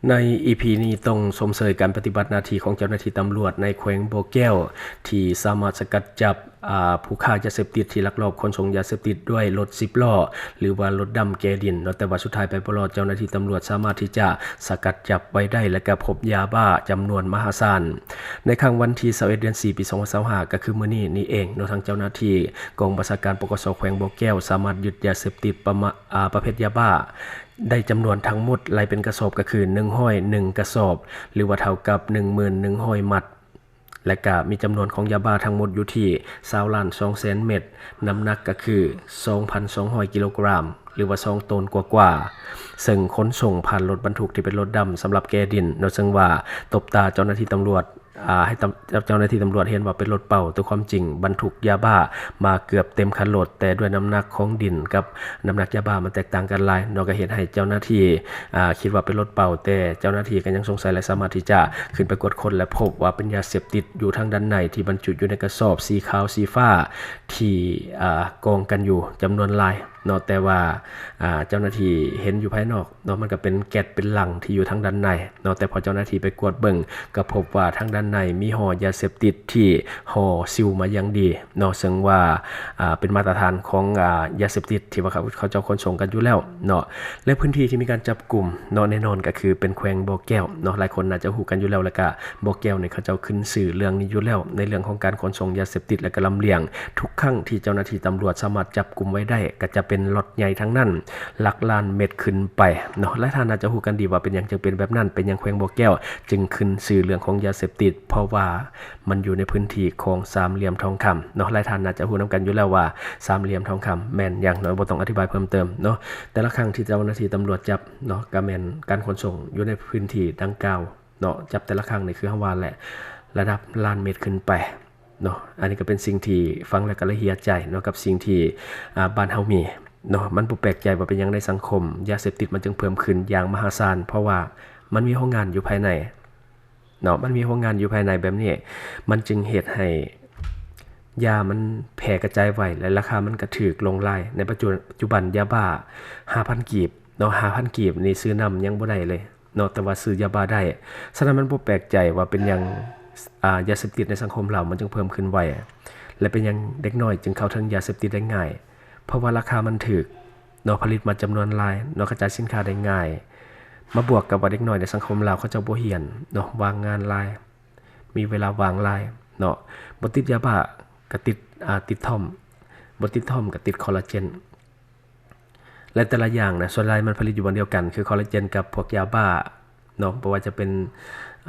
ໃນອີພີນີ້ຕ້ອງຊົມເຊີຍການປະຕິບັດໜ້າທີ່ຂອງເຈົ້າໜ້າທີ່ຕຳຫຼວດໃນແຂວງບໍ່ແກ້ວ ທີ່ສາມາດສະກັດຈັບ ອາ ຜູ້ຄ້າຢາເສບຕິດທີ່ລັກລອບຂົນສົ່ງຢາເສບຕິດດ້ວຍລົດສິບລໍ້ ຫຼືວ່າລົດດຳແກ່ດິນເນາະ, ແຕ່ວ່າສຸດທ້າຍໄປບໍ່ລອດ ເຈົ້າໜ້າທີ່ຕຳຫຼວດສາມາດທີ່ຈະສະກັດຈັບໄວ້ໄດ້ ແລະກະພົບຢາບ້າຈຳນວນມະຫາສານ. ໃນຄ່ຳວັນທີຊາວເອັດ ເດືອນສີ່ ປີສອງພັນຊາວຫ້າ ກະຄືມື້ນີ້ນີ້ເອງເນາະ, ທາງເຈົ້າໜ້າທີ່ກອງບັນຊາການ ປກສ ແຂວງບໍ່ແກ້ວ ສາມາດຍຶດຢາເສບຕິດປະມາ ອາ ປະເພດຢາບ້າ ໄດ້ຈຳນວນທັງໝົດໄລ່ເປັນກະສອບກະຄື ໜຶ່ງຮ້ອຍໜຶ່ງກະສອບ ຫຼືວ່າເທົ່າກັບ ໜຶ່ງໝື່ນໜຶ່ງຮ້ອຍມັດ ແລະກະມີຈຳນວນຂອງຢາບ້າທັງໝົດຢູ່ທີ່ ຊາວລ້ານສອງແສນເມັດ, ນ້ຳໜັກກະຄື ສອງພັນສອງຮ້ອຍກິໂລກຣາມ ຫຼືວ່າສອງໂຕນກວ່າໆ ເຊິ່ງຂົນສົ່ງຜ່ານລົດບັນທຸກທີ່ເປັນລົດດຳສຳລັບແກ່ດິນເນາະ, ເຊິ່ງວ່າຕົບຕາເຈົ້າໜ້າທີ່ຕຳຫຼວດ ອາ ໃຫ້ຕຳ ເຈົ້າໜ້າທີ່ຕຳຫຼວດເຫັນວ່າເປັນລົດເປົາ, ແຕ່ຄວາມຈິງບັນທຸກຢາບ້າມາເກືອບເຕັມຄັນລົດ, ແຕ່ດ້ວຍນ້ຳໜັກຂອງດິນກັບນ້ຳໜັກຢາບ້າມັນແຕກຕ່າງກັນຫຼາຍເນາະ, ກະເຮັດໃຫ້ເຈົ້າໜ້າທີ່ ອາ ຄິດວ່າເປັນລົດເປົາ, ແຕ່ເຈົ້າໜ້າທີ່ກະຍັງສົງໄສ ແລະ ສາມາດທີ່ຈະຂຶ້ນໄປກວດຄົ້ນ ແລະ ພົບວ່າເປັນຢາເສບຕິດຢູ່ທາງດ້ານໃນທີ່ບັນຈຸຢູ່ໃນກະສອບສີຂາວສີຟ້າທີ່ ອາ ກອງກັນຢູ່ຈຳນວນຫຼາຍ ເນາະ, ແຕ່ວ່າ ອາ ເຈົ້າໜ້າທີ່ເຫັນຢູ່ພາຍນອກເນາະ ມັນກະເປັນແກັດເປັນລັງທີ່ຢູ່ທາງດ້ານໃນເນາະ, ແຕ່ພໍເຈົ້າໜ້າທີ່ໄປກວດເບິ່ງ ກະພົບວ່າທາງດ້ານໃນມີຫໍ່ຢາເສບຕິດທີ່ຫໍ່ຊີວມາຢ່າງດີເນາະ, ເຊິ່ງວ່າ ອາ ເປັນມາດຕະຖານຂອງ ອາ ຢາເສບຕິດທີ່ວ່າເຂົາ ເຂົາເຈົ້າຂົນສົ່ງກັນຢູ່ແລ້ວເນາະ. ແລະ ພື້ນທີ່ທີ່ມີການຈັບກຸມເນາະ ແນ່ນອນກະຄືເປັນແຂວງບໍ່ແກ້ວເນາະ, ຫຼາຍຄົນໜ້າຈະຮູ້ກັນຢູ່ແລ້ວ ແລະກະບໍ່ແກ້ວນີ້ເຂົາເຈົ້າຂຶ້ນຊື່ເລື່ອງນີ້ຢູ່ແລ້ວ ໃນເລື່ອງຂອງການຂົນສົ່ງຢາເສບຕິດ ແລະກະລຳລຽງ. ທຸກຄັ້ງທີ່ເຈົ້າໜ້າທີ່ຕຳຫຼວດສາມາດຈັບກຸມໄວ້ໄດ້ ກະຈະເປັນລັອດໃຫຍ່ທັງນັ້ນ ຫຼັກລ້ານເມັດຂຶ້ນໄປເນາະ. ຫຼາຍທ່ານໜ້າຈະຮູ້ກັນດີວ່າເປັນຫຍັງຈຶ່ງເປັນແບບນັ້ນ, ເປັນຫຍັງແຂວງບໍ່ແກ້ວຈຶ່ງຂຶ້ນຊື່ເລື່ອງຂອງຢາເສບຕິດ, ເພາະວ່າມັນຢູ່ໃນພື້ນທີ່ຂອງສາມຫຼ່ຽມທອງຄຳເນາະ. ຫຼາຍທ່ານໜ້າຈະຮູ້ນຳກັນຢູ່ແລ້ວວ່າສາມຫຼ່ຽມທອງຄຳແມ່ນຫຍັງເນາະ, ບໍ່ຕ້ອງອະທິບາຍເພີ່ມເຕີມເນາະ. ແຕ່ລະຄັ້ງທີ່ເຈົ້າໜ້າທີ່ຕຳຫຼວດຈັບເນາະ ກະແມ່ນການຂົນສົ່ງຢູ່ໃນພື້ນທີ່ດັ່ງກ່າວ ເນາະ, ຈັບແຕ່ລະຄັ້ງນີ້ຄືເຮົາວ່າແຫຼະ ລະດັບລ້ານເມັດຂຶ້ນໄປເນາະ. ອັນນີ້ກະເປັນສິ່ງທີ່ຟັງແລ້ວກະລະເຫຍໃຈເນາະ ກັບສິ່ງທີ່ ອາ ບ້ານເຮົາມີເນາະ. ມັນບໍ່ແປກໃຈວ່າເປັນຫຍັງໃນສັງຄົມຢາເສບຕິດມັນຈຶ່ງເພີ່ມຂຶ້ນຢ່າງມະຫາສານ, ເພາະວ່າມັນມີໂຮງງານຢູ່ພາຍໃນເນາະ, ມັນມີໂຮງງານຢູ່ພາຍໃນແບບນີ້ ມັນຈຶ່ງເຮັດໃຫ້ຢາມັນແຜ່ກະຈາຍໄວ ແລະ ລາຄາມັນກະຖືກລົງຫຼາຍ. ໃນປັດຈຸບັນຢາບ້າຫ້າພັນກີບເນາະ, ຫ້າພັນກີບນີ້ຊື້ນ້ຳຍັງບໍ່ໄດ້ເລີຍ ເນາະ, ແຕ່ວ່າຊື້ຢາບ້າໄດ້. ສະນັ້ນມັນບໍ່ແປກໃຈວ່າເປັນຫຍັງ ອາ ຢາເສບຕິດໃນສັງຄົມລາວມັນຈຶ່ງເພີ່ມຂຶ້ນໄວ ແລະ ເປັນຫຍັງເດັກນ້ອຍຈຶ່ງເຂົ້າເຖິງຢາເສບຕິດໄດ້ງ່າຍ, ເພາະວ່າລາຄາມັນຖືກເນາະ, ຜະລິດມາຈຳນວນຫຼາຍເນາະ, ກະຈາຍສິນຄ້າໄດ້ງ່າຍ, ມາບວກກັບວ່າເດັກນ້ອຍໃນສັງຄົມລາວເຂົາເຈົ້າບໍ່ຮຽນເນາະ, ວ່າງງານຫຼາຍ, ມີເວລາວ່າງຫຼາຍເນາະ, ບໍ່ຕິດຢາບ້າກະຕິດ ອາ ຕິດທອມ, ບໍ່ຕິດທອມກະຕິດຄໍລາເຈນ. ແລະ ແຕ່ລະຢ່າງນະ ສ່ວນຫຼາຍມັນຜະລິດຢູ່ບ່ອນດຽວກັນ ຄືຄໍລາເຈນກັບພວກຢາບ້າເນາະ, ບໍ່ວ່າຈະເປັນ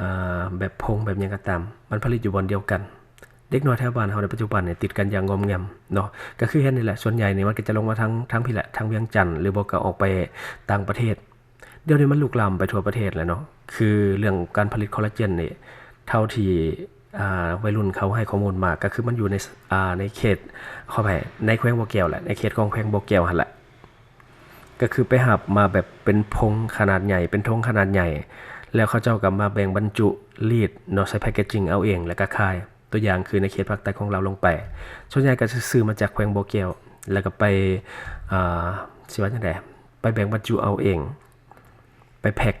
ອາ ແບບຜົງແບບຫຍັງກະຕາມ ມັນຜະລິດຢູ່ບ່ອນດຽວກັນ. ເດັກນ້ອຍແຖວບ້ານເຮົາໃນປັດຈຸບັນນີ້ຕິດກັນຢ່າງງອມແງມເນາະ, ກະຄືເຫັນນີ້ແຫຼະ ສ່ວນໃຫຍ່ນີ້ມັນກະຈະລົງມາທາງ ທາງພີ້ແຫຼະ ທາງວຽງຈັນ ຫຼືບໍ່ກະອອກໄປຕ່າງປະເທດ. ດຽວນີ້ມັນລຸກລາມໄປທົ່ວປະເທດແລ້ວເນາະ, ຄືເລື່ອງການຜະລິດຄໍລາເຈນນີ້ ເທົ່າທີ່ ອາ ໄວລຸ້ນເຂົາໃຫ້ຂໍ້ມູນມາ ກະຄືມັນຢູ່ໃນ ອາ ໃນເຂດ ຂໍອະໄພ ໃນແຂວງບໍ່ແກ້ວແຫຼະ, ໃນເຂດຂອງແຂວງບໍ່ແກ້ວຫັ້ນແຫຼະ. ກະຄືໄປຮັບມາແບບເປັນຜົງຂະໜາດໃຫຍ່ ເປັນຖົງຂະໜາດໃຫຍ່ ແລ້ວເຂົາເຈົ້າກະມາແບ່ງບັນຈຸ ລີດເນາະ ໃສ່ແພັກເກດຈິງເອົາເອງ ແລ້ວກະຂາຍ. ຕົວຢ່າງຄືໃນເຂດພາກໃຕ້ຂອງລາວລົງໄປ ສ່ວນໃຫຍ່ກະຈະຊື້ມາຈາກແຂວງບໍ່ແກ້ວ ແລ້ວກະໄປ ອາ ຊິວ່າຈັ່ງໃດ ໄປແບ່ງບັນຈຸເອົາເອງ ໄປແພັກ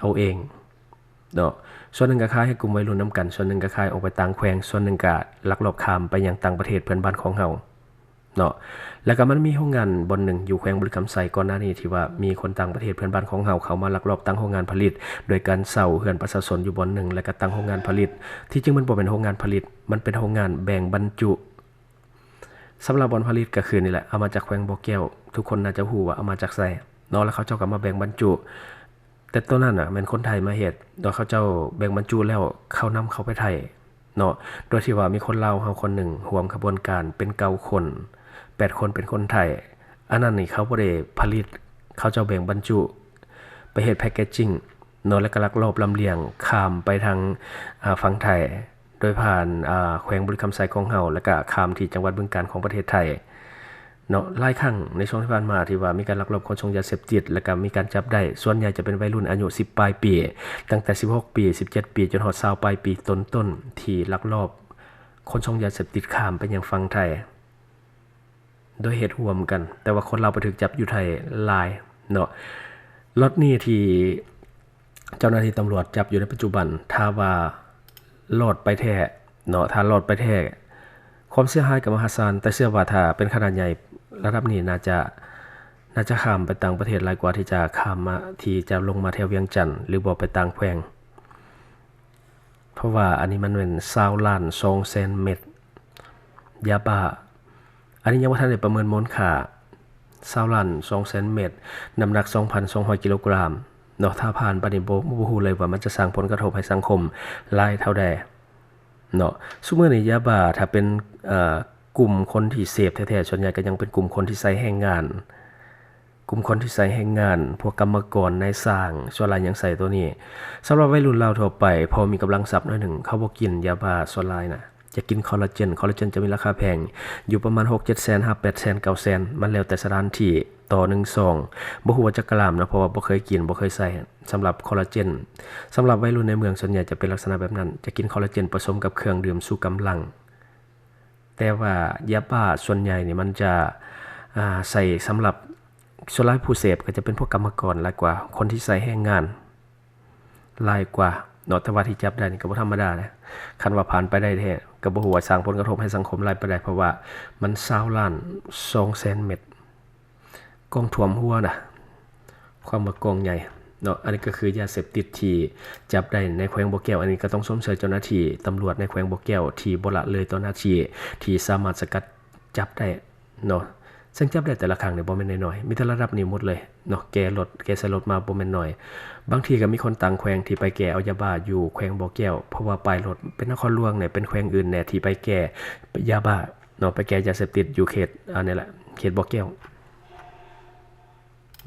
ເອົາເອງເນາະ. ສ່ວນໜຶ່ງກະຂາຍໃຫ້ກຸ່ມໄວລຸ້ນນຳກັນ, ສ່ວນໜຶ່ງກະຂາຍອອກໄປຕ່າງແຂວງ, ສ່ວນໜຶ່ງກະລັກລອບຂ້າມໄປຍັງຕ່າງປະເທດເພື່ອນບ້ານຂອງເຮົາເນາະ. ແລ້ວກະມັນມີໂຮງງານບ່ອນໜຶ່ງຢູ່ແຂວງບໍລິຄຳໄຊ ກ່ອນໜ້ານີ້ທີ່ວ່າມີຄົນຕ່າງປະເທດເພື່ອນບ້ານຂອງເຮົາເຂົ້າມາລັກລອບຕັ້ງໂຮງງານຜະລິດ ໂດຍການເຊົ່າເຮືອນປະຊາຊົນຢູ່ບ່ອນໜຶ່ງ ແລ້ວກະຕັ້ງໂຮງງານຜະລິດ. ທີ່ຈິງມັນບໍ່ແມ່ນໂຮງງານຜະລິດ, ມັນເປັນໂຮງງານແບ່ງບັນຈຸ. ສຳລັບບ່ອນຜະລິດກະຄືນີ້ແຫຼະ, ເອົາມາຈາກແຂວງບໍ່ແກ້ວ, ທຸກຄົນໜ້າຈະຮູ້ວ່າເອົາມາຈາກໃສເນາະ, ແລ້ວເຂົາເຈົ້າກະມາແບ່ງບັນຈຸ. ແຕ່ໂຕນັ້ນນະແມ່ນຄົນໄທມາເຮັດເນາະ, ເຂົາເຈົ້າແບ່ງບັນຈຸແລ້ວເຂົານຳເຂົ້າໄປໄທເນາະ, ໂດຍທີ່ວ່າມີຄົນລາວເຮົາຄົນໜຶ່ງຮ່ວມຂະບວນການເປັນເກົ້າຄົນ, ແປດຄົນເປັນຄົນໄທ. ອັນນັ້ນນີ້ເຂົາບໍ່ໄດ້ຜະລິດ, ເຂົາເຈົ້າແບ່ງບັນຈຸ ໄປເຮັດແພັກເກດຈິງເນາະ, ແລ້ວກະລັກລອບລຳລຽງຂ້າມໄປທາງ ອາ ຝັ່ງໄທ ໂດຍຜ່ານ ອາ ແຂວງບໍລິຄຳໄຊຂອງເຮົາ ແລ້ວກະຂ້າມທີ່ຈັງຫວັດບຶງການຂອງປະເທດໄທເນາະ. ຫຼາຍຄັ້ງໃນຊ່ວງທີ່ຜ່ານມາທີ່ວ່າມີການລັກລອບຂົນສົ່ງຢາເສບຕິດ ແລ້ວກະມີການຈັບໄດ້ ສ່ວນໃຫຍ່ຈະເປັນໄວລຸ້ນອາຍຸສິບປາຍປີ, ຕັ້ງແຕ່ສິບຫົກປີ, ສິບເຈັດປີ ຈົນຮອດຊາວປາຍປີຕົ້ນໆ ທີ່ລັກລອບຂົນສົ່ງຢາເສບຕິດຂ້າມໄປຍັງຝັ່ງໄທ ໂດຍເຮັດຮ່ວມກັນ, ແຕ່ວ່າຄົນລາວໄປຖືກຈັບຢູ່ໄທຫຼາຍເນາະ. ລັອດນີ້ທີ່ ເຈົ້າໜ້າທີ່ຕຳຫຼວດຈັບຢູ່ໃນປັດຈຸບັນ. ຖ້າວ່າລອດໄປແທ້ເນາະ, ຖ້າລອດໄປແທ້ ຄວາມເສຍຫາຍກໍມະຫາສານ, ແຕ່ເຊື່ອວ່າຖ້າເປັນຂະໜາດໃຫຍ່ລະດັບນີ້ ໜ້າຈະ ໜ້າຈະຂ້າມໄປຕ່າງປະເທດຫຼາຍກວ່າທີ່ຈະຂ້າມມາ ທີ່ຈະລົງມາແຖວວຽງຈັນ ຫຼືບໍ່ໄປຕ່າງແຂວງ. ເພາະວ່າອັນນີ້ມັນແມ່ນຊາວລ້ານສອງແສນເມັດ ຢາບ້າ. ອັນນີ້ຍັງບໍ່ທັນໄດ້ປະເມີນມູນຄ່າ. ຊາວລ້ານສອງແສນເມັດ ນ້ຳໜັກສອງພັນສອງຮ້ອຍກິໂລກຣາມເນາະ. ຖ້າຜ່ານໄປນີ້ ບໍ່ ບໍ່ຮູ້ເລີຍວ່າມັນຈະສ້າງຜົນກະທົບໃຫ້ສັງຄົມຫຼາຍເທົ່າໃດເນາະ. ຊຸມື້ນີ້ຢາບ້າ ຖ້າເປັນ ເອີ ກຸ່ມຄົນທີ່ເສບແທ້ໆ ສ່ວນໃຫຍ່ກໍຍັງເປັນກຸ່ມຄົນທີ່ໃຊ້ແຮງງານ, ກຸ່ມຄົນທີ່ໃຊ້ແຮງງານ, ພວກກຳມະກອນ, ນາຍຊ່າງ, ສ່ວນຫຼາຍຍັງໃຊ້ໂຕນີ້. ສຳລັບໄວລຸ້ນລາວທົ່ວໄປ ພໍມີກຳລັງຊັບໜ້ອຍໜຶ່ງ ເຂົາບໍ່ກິນຢາບ້າສ່ວນຫຼາຍນະ. ຈະກິນຄໍລາເຈນ, ຄໍລາເຈນຈະມີລາຄາແພງ ຢູ່ປະມານຫົກເຈັດແສນ ຫາແປດແສນ ເກົ້າແສນ ມັນແລ້ວແຕ່ສະຖານທີ່ຕໍ່ໜຶ່ງຊອງ. ບໍ່ຮູ້ວ່າຈັກກຣາມນະ ເພາະວ່າບໍ່ເຄີຍກິນ ບໍ່ເຄີຍໃຊ້. ສຳລັບຄໍລາເຈນ, ສຳລັບໄວລຸ້ນໃນເມືອງ ສ່ວນໃຫຍ່ຈະເປັນລັກສະນະແບບນັ້ນ, ຈະກິນຄໍລາເຈນປະສົມກັບເຄື່ອງດື່ມຊູກຳລັງ. ແຕ່ວ່າຢາບ້າສ່ວນໃຫຍ່ນີ້ມັນຈະ ອ່າ ໃຊ້ສຳລັບ ສ່ວນຫຼາຍຜູ້ເສບກໍຈະເປັນພວກກຳມະກອນຫຼາຍກວ່າ, ຄົນທີ່ໃຊ້ແຮງງານ ຫຼາຍກວ່າເນາະ. ແຕ່ວ່າທີ່ຈັບໄດ້ນີ້ກໍບໍ່ທຳມະດາເດ້. ຄັນວ່າຜ່ານໄປໄດ້ແທ້ ກໍບໍ່ຮູ້ວ່າສ້າງຜົນກະທົບໃຫ້ສັງຄົມຫຼາຍປານໃດ, ເພາະວ່າມັນຊາວລ້ານສອງແສນເມັດ. ກອງຖ້ວມຫົວນະ, ຄວາມວ່າກອງໃຫຍ່ເນາະ. ອັນນີ້ກໍຄືຢາເສບຕິດທີ່ຈັບໄດ້ໃນແຂວງບໍ່ແກ້ວ. ອັນນີ້ກໍຕ້ອງຊົມເຊີຍເຈົ້າໜ້າທີ່ຕຳຫຼວດໃນແຂວງບໍ່ແກ້ວ ທີ່ບໍ່ລະເລີຍຕໍ່ໜ້າທີ່ ທີ່ສາມາດສະກັດຈັບໄດ້ເນາະ. ເຊິ່ງຈັບໄດ້ແຕ່ລະຄັ້ງນີ້ບໍ່ແມ່ນນ້ອຍໆ, ມີແຕ່ລະດັບນີ້ໝົດເລີຍເນາະ. ແກ່ລົດ ແກ່ໃສ່ລົດມາບໍ່ແມ່ນນ້ອຍ. ບາງທີກໍມີຄົນຕ່າງແຂວງທີ່ໄປແກ່ເອົາຢາບ້າຢູ່ແຂວງບໍ່ແກ້ວ ເພາະວ່າປາຍລົດເປັນນະຄອນຫຼວງແດ່ ເປັນແຂວງອື່ນແດ່ ທີ່ໄປແກ່ຢາບ້າເນາະ, ໄປແກ່ຢາເສບຕິດຢູ່ເຂດ ອັນນີ້ແຫຼະ ເຂດບໍ່ແກ້ວ.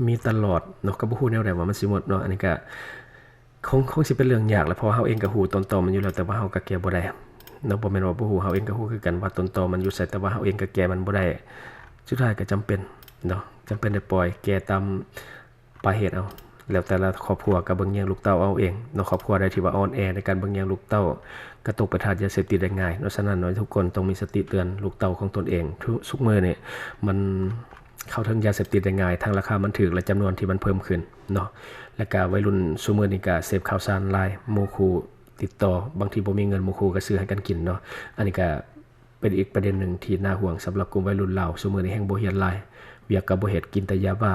ມີຕະຫຼອດເນາະ, ກໍບໍ່ຮູ້ແນວໃດວ່າມັນຊິໝົດເນາະ. ອັນນີ້ກໍ ຄົງ ຄົງຊິເປັນເລື່ອງຍາກແຫຼະ ເພາະວ່າເຮົາເອງກໍຮູ້ຕົ້ນຕໍມັນຢູ່ແລ້ວ ແຕ່ວ່າເຮົາກໍແກ້ບໍ່ໄດ້ເນາະ. ບໍ່ແມ່ນວ່າບໍ່ຮູ້, ເຮົາເອງກໍຮູ້ຄືກັນວ່າຕົ້ນຕໍມັນຢູ່ໃສ ແຕ່ວ່າເຮົາເອງກໍແກ້ມັນບໍ່ໄດ້. ສຸດທ້າຍກໍຈຳເປັນເນາະ, ຈຳເປັນໄດ້ປ່ອຍແກ່ຕາມປາຍເຫດເອົາ. ແລ້ວແຕ່ລະຄອບຄົວກໍເບິ່ງແຍງລູກເຕົ້າເອົາເອງເນາະ. ຄອບຄົວໃດທີ່ວ່າອ່ອນແອໃນການເບິ່ງແຍງລູກເຕົ້າ ກໍຕົກເປັນທາດຢາເສບຕິດໄດ້ງ່າຍເນາະ. ສະນັ້ນເນາະ ທຸກຄົນຕ້ອງມີສະຕິເຕືອນລູກເຕົ້າຂອງຕົນເອງ. ທຸກ ທຸກມື້ນີ້ມັນ ເຂົ້າເຖິງຢາເສບຕິດໄດ້ງ່າຍ, ທັງລາຄາມັນຖືກ ແລະ ຈຳນວນທີ່ມັນເພີ່ມຂຶ້ນເນາະ. ແລ້ວກະໄວລຸ້ນຊຸມື້ນີ້ກະເສບຂ່າວສານຫຼາຍ, ໝູ່ຄູ່ຕິດຕໍ່, ບາງທີບໍ່ມີເງິນ ໝູ່ຄູ່ກະຊື້ໃຫ້ກັນກິນເນາະ. ອັນນີ້ກະເປັນອີກປະເດັນໜຶ່ງທີ່ໜ້າຫ່ວງສຳລັບກຸ່ມໄວລຸ້ນລາວ. ຊຸມື້ນີ້ແຮ່ງບໍ່ຮຽນຫຼາຍ, ວຽກກະບໍ່ເຮັດ, ກິນແຕ່ຢາບ້າ,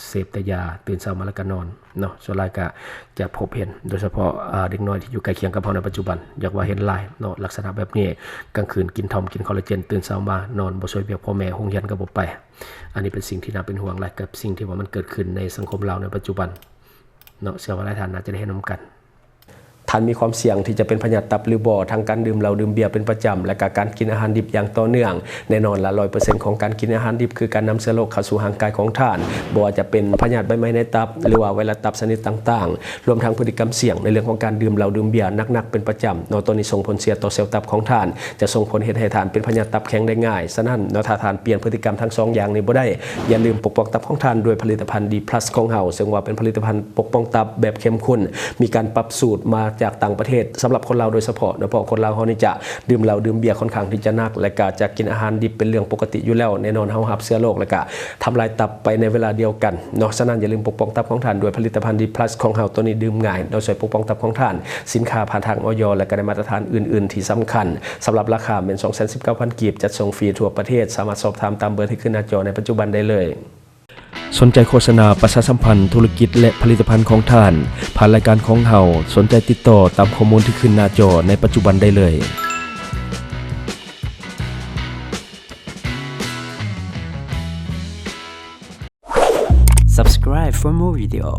ເສບແຕ່ຢາ, ຕື່ນເຊົ້າມາແລ້ວກະນອນເນາະ. ສ່ວນຫຼາຍກະຈະພົບເຫັນ ໂດຍສະເພາະ ອາ ເດັກນ້ອຍທີ່ຢູ່ໃກ້ຄຽງກັບເຮົາໃນປັດຈຸບັນ, ຢາກວ່າເຫັນຫຼາຍເນາະ. ລັກສະນະແບບນີ້ ກາງຄືນກິນທອມ, ກິນຄໍລາເຈນ, ຕື່ນເຊົ້າມານອນ, ບໍ່ຊ່ວຍວຽກພໍ່ແມ່, ໂຮງຮຽນກະບໍ່ໄປ. ອັນນີ້ເປັນສິ່ງທີ່ໜ້າເປັນຫ່ວງຫຼາຍກັບສິ່ງທີ່ວ່າມັນເກີດຂຶ້ນໃນສັງຄົມລາວໃນປັດຈຸບັນເນາະ. ເຊື່ອວ່າຫຼາຍທ່ານໜ້າຈະໄດ້ເຫັນນຳກັນ. ທ່ານມີຄວາມສ່ຽງທີ່ຈະເປັນພະຍາດຕັບຫຼືບໍ່ ທັງການດື່ມເຫຼົ້າດື່ມເບຍເປັນປະຈຳ ແລະ ກະການກິນອາຫານດິບຢ່າງຕໍ່ເນື່ອງ. ແນ່ນອນລະ ຮ້ອຍເປີເຊັນຂອງການກິນອາຫານດິບຄືການນຳເຊື້ອໂລກເຂົ້າສູ່ຮ່າງກາຍຂອງທ່ານ, ບໍ່ວ່າຈະເປັນພະຍາດໃບໄມ້ໃນຕັບ ຫຼືວ່າໄວຣັສຕັບຊະນິດຕ່າງໆ, ລວມທັງພຶດຕິກຳສ່ຽງໃນເລື່ອງຂອງການດື່ມເຫຼົ້າດື່ມເບຍໜັກໆເປັນປະຈຳເນາະ. ໂຕນີ້ສົ່ງຜົນເສຍຕໍ່ເຊວຕັບຂອງທ່ານ, ຈະສົ່ງຜົນເຮັດໃຫ້ທ່ານເປັນພະຍາດຕັບແຂງໄດ້ງ່າຍ. ສະນັ້ນເນາະ ຖ້າທ່ານປ່ຽນພຶດຕິກຳທັງສອງຢ່າງນີ້ບໍ່ໄດ້, ຢ່າລືມປົກປ້ອງຕັບຂອງທ່ານດ້ວຍຜະລິດຕະພັນ ດີພລັສ ຂອງເຮົາ, ເຊິ່ງວ່າເປັນຜະລິດຕະພັນປົກປ້ອງຕັບແບບເຂັ້ມຂຸ້ນ, ມີການປັບສູດມາຈາກຕ່າງປະເທດ ສຳລັບຄົນລາວໂດຍສະເພາະເນາະ, ເພາະຄົນລາວເຮົານີ້ຈະດື່ມເຫຼົ້າດື່ມເບຍຄ່ອນຂ້າງທີ່ຈະໜັກ ແລະ ກະຈະກິນອາຫານດິບເປັນເລື່ອງປົກກະຕິຢູ່ແລ້ວ. ແນ່ນອນເຮົາຮັບເຊື້ອໂລກ ແລະ ກະທຳລາຍຕັບໄປໃນເວລາດຽວກັນເນາະ. ສະນັ້ນຢ່າລືມປົກປ້ອງຕັບຂອງທ່ານດ້ວຍຜະລິດຕະພັນ ດີພລັສ ຂອງເຮົາ, ໂຕນີ້ດື່ມງ່າຍເນາະ, ຊ່ວຍປົກປ້ອງຕັບຂອງທ່ານ. ສິນຄ້າຜ່ານທາງ ອອຍ ແລະ ກະໄດ້ມາດຕະຖານອື່ນໆທີ່ສຳຄັນ. ສຳລັບລາຄາແມ່ນສອງແສນສິບເກົ້າພັນກີບ, ຈັດສົ່ງຟຣີທົ່ວປະເທດ. ສາມາດສອບຖາມຕາມເບີທີ່ຂຶ້ນໜ້າຈໍໃນປັດຈຸບັນໄດ້ເລີຍ. ສົນໃຈໂຄສະນາປະຊາສຳພັນທຸລະກິດ ແລະ ຜະລິດຕະພັນຂອງທ່ານ ຜ່ານລາຍການຂອງເຮົາ, ສົນໃຈຕິດຕໍ່ຕາມຂໍ້ມູນທີ່ຂຶ້ນໜ້າຈໍໃນປັດຈຸບັນໄດ້ເລີຍ. Subscribe for more video.